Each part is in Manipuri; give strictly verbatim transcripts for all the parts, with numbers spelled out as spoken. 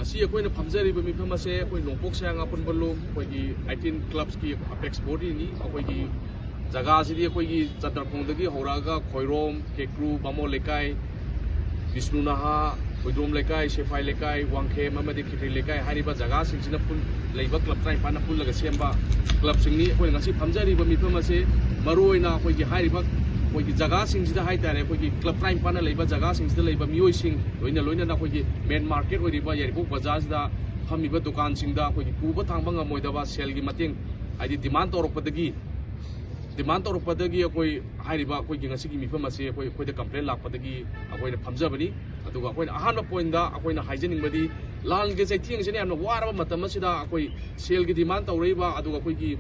ꯁꯤ ꯑꯩꯈꯣꯏꯅ ꯐꯝꯖꯔꯤꯕ ꯃꯤꯐꯝ ꯑꯁꯦ ꯑꯩꯈꯣꯏ ꯅꯣꯡꯄꯣꯛ ꯁꯌꯥꯡ ꯑꯄꯨꯟꯕ ꯂꯨꯞ ꯑꯩꯈꯣꯏꯒꯤ ꯑꯩꯠꯇꯤꯟ ꯀ꯭ꯂꯕꯁꯀꯤ ꯑꯄꯦꯛꯁ ꯕꯣꯗꯤꯅꯤ꯫ ꯑꯩꯈꯣꯏꯒꯤ ꯖꯒꯥꯁꯤꯗꯤ ꯑꯩꯈꯣꯏꯒꯤ ꯆꯟꯗ꯭ꯔꯈꯣꯡꯗꯒꯤ ꯍꯧꯔꯛꯑꯒ ꯈꯣꯏꯔꯣꯝ, ꯀꯦꯀ꯭ꯔꯨ, ꯕꯥꯃꯣꯟ ꯂꯩꯀꯥꯏ, ꯕꯤꯁꯅꯨ ꯅꯍꯥ, ꯍꯨꯏꯗ꯭ꯔꯣꯝ ꯂꯩꯀꯥꯏ, ꯁꯦꯐꯥꯏ ꯂꯩꯀꯥꯏ, ꯋꯥꯡꯈꯦꯝ ꯑꯃꯗꯤ ꯈꯦꯇ꯭ꯔꯤ ꯂꯩꯀꯥꯏ ꯍꯥꯏꯔꯤꯕ ꯖꯒꯥꯁꯤꯡꯁꯤꯅ ꯄꯨꯟ-, ꯂꯩꯕ ꯀ꯭ꯂꯕ ꯇꯔꯥꯅꯤꯄꯥꯟꯅ ꯄꯨꯜꯂꯒ ꯁꯦꯝꯕ ꯀ꯭ꯂꯕꯁꯤꯡꯅꯤ꯫ ꯑꯩꯈꯣꯏꯅ ꯉꯁꯤ ꯐꯝꯖꯔꯤꯕ ꯃꯤꯐꯝ ꯑꯁꯤ ꯃꯔꯨꯑꯣꯏꯅ ꯑꯩꯈꯣꯏꯒꯤ ꯍꯥꯏꯔꯤꯕ ꯑꯩꯈꯣꯏꯒꯤ ꯖꯒꯥꯁꯤꯡꯁꯤꯗ ꯍꯥꯏꯇꯥꯔꯦ, ꯑꯩꯈꯣꯏꯒꯤ ꯀ꯭ꯂꯕ ꯇꯔꯥꯅꯤꯄꯥꯟꯅ ꯂꯩꯕ ꯖꯒꯥꯁꯤꯡꯁꯤꯗ ꯂꯩꯕ ꯃꯤꯑꯣꯏꯁꯤꯡ, ꯂꯣꯏꯅ ꯂꯣꯏꯅꯅ ꯑꯩꯈꯣꯏꯒꯤ ꯃꯦꯟ ꯃꯥꯔꯀꯦꯠ ꯑꯣꯏꯔꯤꯕ ꯌꯥꯏꯔꯤꯄꯣꯛ ꯕꯖꯥꯔꯁꯤꯗ ꯐꯝꯃꯤꯕ ꯗꯨꯀꯥꯟꯁꯤꯡꯗ ꯑꯩꯈꯣꯏꯒꯤ ꯄꯨꯕ ꯊꯥꯡꯕ ꯉꯝꯃꯣꯏꯗꯕ ꯁꯦꯜꯒꯤ ꯃꯇꯦꯡ, ꯍꯥꯏꯗꯤ ꯗꯤꯃꯥꯟ ꯇꯧꯔꯛꯄꯗꯒꯤ, ꯗꯤꯃꯥꯟ ꯇꯧꯔꯛꯄꯗꯒꯤ ꯑꯩꯈꯣꯏ ꯍꯥꯏꯔꯤꯕ ꯑꯩꯈꯣꯏꯒꯤ ꯉꯁꯤꯒꯤ ꯃꯤꯐꯝ ꯑꯁꯤ ꯑꯩꯈꯣꯏ, ꯑꯩꯈꯣꯏꯗ ꯀꯝꯄ꯭ꯂꯦꯟ ꯂꯥꯛꯄꯗꯒꯤ ꯑꯩꯈꯣꯏꯅ ꯐꯝꯖꯕꯅꯤ꯫ ꯑꯗꯨꯒ ꯑꯩꯈꯣꯏꯅ ꯑꯍꯥꯟꯕ ꯄꯣꯏꯟꯗ ꯑꯩꯈꯣꯏꯅ ꯍꯥꯏꯖꯅꯤꯡꯕꯗꯤ, ꯂꯥꯟꯒꯤ ꯆꯩꯊꯦꯡꯁꯤꯅ ꯌꯥꯝꯅ ꯋꯥꯔꯕ ꯃꯇꯝ ꯑꯁꯤꯗ ꯑꯩꯈꯣꯏ ꯁꯦꯜꯒꯤ ꯗꯤꯃꯥꯟ ꯇꯧꯔꯛꯏꯕ, ꯑꯗꯨꯒ ꯑꯩꯈꯣꯏꯒꯤ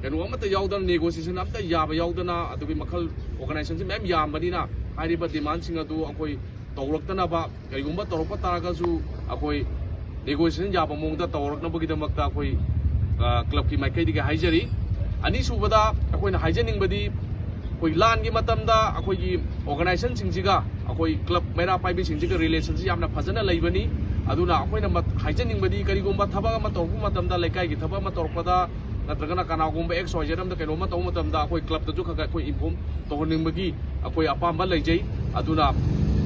ꯀꯩꯅꯣ ꯑꯃꯠꯇ ꯌꯥꯎꯗꯅ, ꯅꯦꯒꯣꯁꯤꯌꯦꯁꯟ ꯑꯃꯠꯇ ꯌꯥꯕ ꯌꯥꯎꯗꯅ, ꯑꯗꯨꯒꯤ ꯃꯈꯜ ꯑꯣꯔꯒꯅꯥꯏꯖꯦꯁꯟꯁꯤ ꯃꯌꯥꯝ ꯌꯥꯝꯕꯅꯤꯅ ꯍꯥꯏꯔꯤꯕ ꯗꯤꯃꯥꯟꯁꯤꯡ ꯑꯗꯨ ꯑꯩꯈꯣꯏ ꯇꯧꯔꯛꯇꯅꯕ, ꯀꯔꯤꯒꯨꯝꯕ ꯇꯧꯔꯛꯄ ꯇꯥꯔꯒꯁꯨ ꯑꯩꯈꯣꯏ ꯅꯦꯒꯣꯁꯤꯌꯦꯁꯟ ꯌꯥꯕ ꯃꯑꯣꯡꯗ ꯇꯧꯔꯛꯅꯕꯒꯤꯗꯃꯛꯇ ꯑꯩꯈꯣꯏ, ꯑ, ꯀ꯭ꯂꯕꯀꯤ ꯃꯥꯏꯀꯩꯗꯒꯤ ꯍꯥꯏꯖꯔꯤ꯫ ꯑꯅꯤꯁꯨꯕꯗ ꯑꯩꯈꯣꯏꯅ ꯍꯥꯏꯖꯅꯤꯡꯕꯗꯤ, ꯑꯩꯈꯣꯏ ꯂꯥꯟꯒꯤ ꯃꯇꯝꯗ ꯑꯩꯈꯣꯏꯒꯤ ꯑꯣꯔꯒꯅꯥꯏꯖꯦꯁꯟꯁꯤꯡꯁꯤꯒ, ꯑꯩꯈꯣꯏ ꯀ꯭ꯂꯕ ꯃꯩꯔꯥ ꯄꯥꯏꯕꯤꯁꯤꯡꯁꯤꯒ ꯔꯤꯂꯦꯁꯟꯁꯤ ꯌꯥꯝꯅ ꯐꯖꯅ ꯂꯩꯕꯅꯤ꯫ ꯑꯗꯨꯅ ꯑꯩꯈꯣꯏꯅ ꯃꯠ-, ꯍꯥꯏꯖꯅꯤꯡꯕꯗꯤ, ꯀꯔꯤꯒꯨꯝꯕ ꯊꯕꯛ ꯑꯃ ꯇꯧꯔꯛꯄ ꯃꯇꯝꯗ, ꯂꯩꯀꯥꯏꯒꯤ ꯊꯕꯛ ꯑꯃ ꯇꯧꯔꯛꯄꯗ, ꯅꯠꯇ꯭ꯔꯒꯅ ꯀꯅꯥꯒꯨꯝꯕ ꯑꯦꯛꯁ ꯋꯥꯏ ꯖꯦꯠ ꯑꯃꯗ ꯀꯩꯅꯣꯝꯃ ꯇꯧꯕ ꯃꯇꯝꯗ, ꯑꯩꯈꯣꯏ ꯀ꯭ꯂꯕꯇꯁꯨ ꯈꯔ ꯈꯔ ꯑꯩꯈꯣꯏ ꯏꯟꯐꯣꯔꯝ ꯇꯧꯍꯟꯅꯤꯡꯕꯒꯤ ꯑꯩꯈꯣꯏ ꯑꯄꯥꯝꯕ ꯂꯩꯖꯩ꯫ ꯑꯗꯨꯅ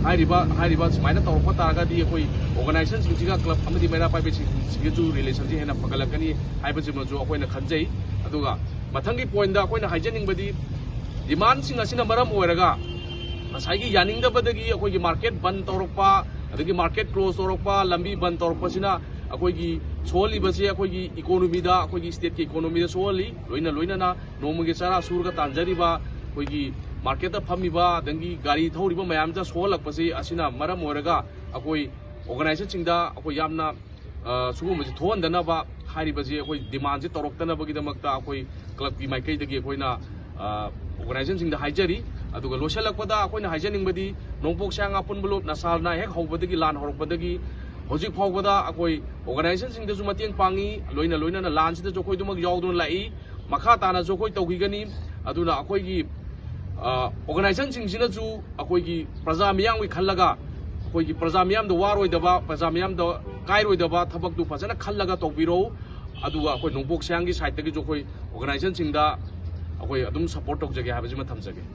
ꯍꯥꯏꯔꯤꯕ, ꯍꯥꯏꯔꯤꯕ ꯁꯨꯃꯥꯏꯅ ꯇꯧꯔꯛꯄ ꯇꯥꯔꯒꯗꯤ, ꯑꯩꯈꯣꯏ ꯑꯣꯔꯒꯅꯥꯏꯖꯦꯁꯟꯁꯤꯡꯁꯤꯒ ꯀ꯭ꯂꯕ ꯑꯃꯗꯤ ꯃꯩꯔꯥ ꯄꯥꯏꯕꯤꯁꯤꯡꯁꯤꯒꯁꯨ ꯔꯤꯂꯦꯁꯟꯁꯤ ꯍꯦꯟꯅ ꯐꯒꯠꯂꯛꯀꯅꯤ ꯍꯥꯏꯕꯁꯤꯃꯁꯨ ꯑꯩꯈꯣꯏꯅ ꯈꯟꯖꯩ꯫ ꯑꯗꯨꯒ ꯃꯊꯪꯒꯤ ꯄꯣꯏꯟꯗ ꯑꯩꯈꯣꯏꯅ ꯍꯥꯏꯖꯅꯤꯡꯕꯗꯤ, ꯗꯤꯃꯥꯟꯁꯤꯡ ꯑꯁꯤꯅ ꯃꯔꯝ ꯑꯣꯏꯔꯒ ꯉꯁꯥꯏꯒꯤ ꯌꯥꯅꯤꯡꯗꯕꯗꯒꯤ ꯑꯩꯈꯣꯏꯒꯤ ꯃꯥꯔꯀꯦꯠ ꯕꯟ ꯇꯧꯔꯛꯄ, ꯑꯗꯒꯤ ꯃꯥꯔꯀꯦꯠ ꯀ꯭ꯂꯣꯖ ꯇꯧꯔꯛꯄ, ꯂꯝꯕꯤ ꯕꯟ ꯇꯧꯔꯛꯄꯁꯤꯅ ꯑꯩꯈꯣꯏꯒꯤ ꯁꯣꯛꯍꯜꯂꯤꯕꯁꯦ ꯑꯩꯈꯣꯏꯒꯤ ꯏꯀꯣꯅꯣꯃꯤꯗ, ꯑꯩꯈꯣꯏꯒꯤ ꯁ꯭ꯇꯦꯠꯀꯤ ꯏꯀꯣꯅꯣꯃꯤꯗ ꯁꯣꯛꯍꯜꯂꯤ꯫ ꯂꯣꯏꯅ ꯂꯣꯏꯅꯅ ꯅꯣꯡꯃꯒꯤ ꯆꯔꯥ ꯁꯨꯔꯒ ꯇꯥꯟꯖꯔꯤꯕ ꯑꯩꯈꯣꯏꯒꯤ ꯃꯥꯔꯀꯦꯠꯇ ꯐꯝꯃꯤꯕ, ꯑꯗꯒꯤ ꯒꯥꯔꯤ ꯊꯧꯔꯤꯕ ꯃꯌꯥꯝꯗ ꯁꯣꯛꯍꯜꯂꯛꯄꯁꯦ, ꯑꯁꯤꯅ ꯃꯔꯝ ꯑꯣꯏꯔꯒ ꯑꯩꯈꯣꯏ ꯑꯣꯔꯒꯅꯥꯏꯖꯦꯁꯟꯁꯤꯡꯗ ꯑꯩꯈꯣꯏ ꯌꯥꯝꯅ, ꯑ, ꯁꯤꯒꯨꯝꯕꯁꯤ ꯊꯣꯛꯍꯟꯗꯅꯕ, ꯍꯥꯏꯔꯤꯕꯁꯤ ꯑꯩꯈꯣꯏ ꯗꯤꯃꯥꯟꯁꯤ ꯇꯧꯔꯛꯇꯅꯕꯒꯤꯗꯃꯛꯇ ꯑꯩꯈꯣꯏ ꯀ꯭ꯂꯕꯀꯤ ꯃꯥꯏꯀꯩꯗꯒꯤ ꯑꯩꯈꯣꯏꯅ, ꯑ, ꯑꯣꯔꯒꯅꯥꯏꯖꯦꯁꯟꯁꯤꯡꯗ ꯍꯥꯏꯖꯔꯤ꯫ ꯑꯗꯨꯒ ꯂꯣꯏꯁꯤꯜꯂꯛꯄꯗ ꯑꯩꯈꯣꯏꯅ ꯍꯥꯏꯖꯅꯤꯡꯕꯗꯤ, ꯅꯣꯡꯄꯣꯛ ꯁꯌꯥꯡ ꯑꯄꯨꯟꯕ ꯂꯨꯞ ꯅꯁꯥꯜꯅ ꯍꯦꯛ ꯍꯧꯕꯗꯒꯤ, ꯂꯥꯟ ꯍꯧꯔꯛꯄꯗꯒꯤ ꯍꯧꯖꯤꯛ ꯐꯥꯎꯕꯗ ꯑꯩꯈꯣꯏ ꯑꯣꯔꯒꯅꯥꯏꯖꯦꯁꯟꯁꯤꯡꯗꯁꯨ ꯃꯇꯦꯡ ꯄꯥꯡꯉꯤ, ꯂꯣꯏꯅ ꯂꯣꯏꯅꯅ ꯂꯥꯟꯁꯤꯗꯁꯨ ꯑꯩꯈꯣꯏꯗꯨꯃꯛ ꯌꯥꯎꯗꯨꯅ ꯂꯥꯛꯏ꯫ ꯃꯈꯥ ꯇꯥꯅꯁꯨ ꯑꯩꯈꯣꯏ ꯇꯧꯈꯤꯒꯅꯤ꯫ ꯑꯗꯨꯅ ꯑꯩꯈꯣꯏꯒꯤ, ꯑ, ꯑꯣꯔꯒꯅꯥꯏꯖꯦꯁꯟꯁꯤꯡꯁꯤꯅꯁꯨ ꯑꯩꯈꯣꯏꯒꯤ ꯄ꯭ꯔꯖꯥ ꯃꯤꯌꯥꯝꯒꯤ ꯈꯜꯂꯒ, ꯑꯩꯈꯣꯏꯒꯤ ꯄ꯭ꯔꯖꯥ ꯃꯤꯌꯥꯝꯗ ꯋꯥꯔꯣꯏꯗꯕ, ꯄ꯭ꯔꯖꯥ ꯃꯤꯌꯥꯝꯗ ꯀꯥꯏꯔꯣꯏꯗꯕ ꯊꯕꯛꯇꯨ ꯐꯖꯅ ꯈꯜꯂꯒ ꯇꯧꯕꯤꯔꯣ꯫ ꯑꯗꯨꯒ ꯑꯩꯈꯣꯏ ꯅꯣꯡꯄꯣꯛ ꯁꯌꯥꯡꯒꯤ ꯁꯥꯏꯠꯇꯒꯤꯁꯨ ꯑꯩꯈꯣꯏ ꯑꯣꯔꯒꯅꯥꯏꯖꯦꯁꯟꯁꯤꯡꯗ ꯑꯩꯈꯣꯏ ꯑꯗꯨꯝ ꯁꯄꯣꯔꯠ ꯇꯧꯖꯒꯦ ꯍꯥꯏꯕꯁꯤꯃ ꯊꯝꯖꯒꯦ꯫